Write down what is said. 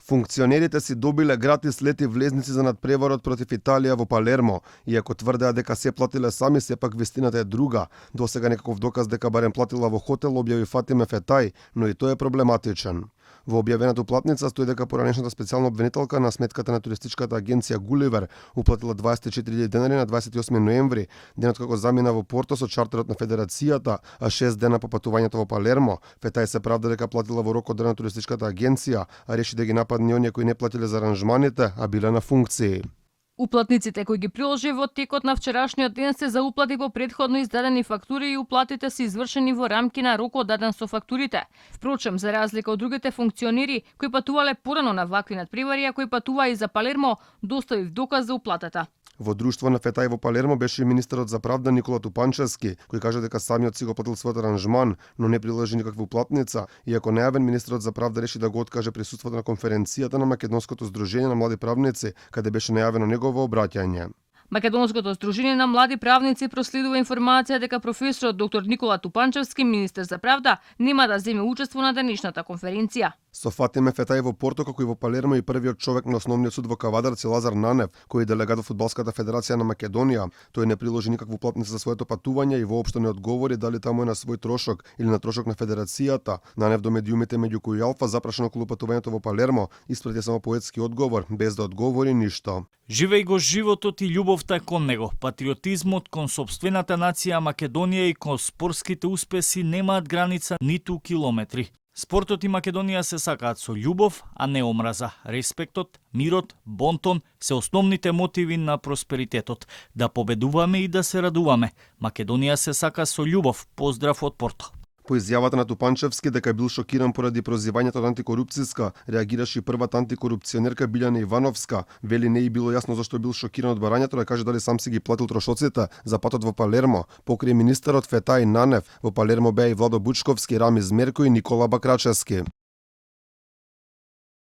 Функционерите си добиле гратис лети влезници за надпреварот против Италија во Палермо, иако тврдеа дека се платиле сами, сепак вистината е друга. Досега некаков доказ дека барем платила во хотел објави Фатиме Фетај, но и тој е проблематичен. Во објавената уплатница стои дека поранешната специјална обвинителка на сметката на туристичката агенција Гуливер уплатила 24.000 денари на 28 ноември, денот како замина во Порто со чартерот на Федерацијата, а 6 дена по патувањето во Палермо. Фетај се правда дека платила во рок од на туристичката агенција, а реши да ги нападне оние кои не платиле за аранжманите, а биле на функции. Уплатниците кои ги приложи во текот на вчерашниот ден се за уплати по предходно издадени фактури и уплатите се извршени во рамки на рокот даден со фактурите. Впрочем, за разлика од другите функционери кои патувале порано на вакви надпревари, а кои патуваа и за Палермо, доставив доказ за уплатата. Во друштво на Фетај во Палермо беше и министерот за правда Никола Тупанчевски, кој кажа дека самиот си го платил својот аранжман, но не приложи никаква уплатница, иако најавен министерот за правда реши да го откаже присуството на конференцијата на Македонското здружение на млади правници, каде беше најавено негово обраќање. Македонското здружение на млади правници проследува информација дека професорот доктор Никола Тупанчевски, министер за правда, нема да земе учество на денешната конференција. Со Фатиме Фетај во Порто, како и во Палермо и првиот човек на основниот суд во Кавадарци Лазар Нанев, кој е делегат во Фудбалската федерација на Македонија, тој не приложи никаква уплатница за своето патување и воопшто не одговори дали таму е на свој трошок или на трошок на федерацијата. Нанев до медиумите меѓу кои Алфа запрашано околу патувањето во Палермо, испрати само поетски одговор, без да одговори ништо. Живеј го животот и љубовта кон него. Патриотизмот кон сопствената нација Македонија и кон спортските успеси немаат граница ниту километри. Спортот и Македонија се сакаат со љубов, а не омраза. Респектот, мирот, бонтон се основните мотиви на просперитетот. Да победуваме и да се радуваме. Македонија се сака со љубов. Поздрав од Порто. По изјавата на Тупанчевски дека бил шокиран поради прозивањето од антикорупцијска, реагираше и првата антикорупционерка Билјана Ивановска. Вели не и било јасно зашто бил шокиран од барањето, да каже дали сам си ги платил трошоците за патот во Палермо. Покрај министерот Фетај Нанев, во Палермо беа и Владо Бучковски, Рамиз Мерко и Никола Бакрачевски.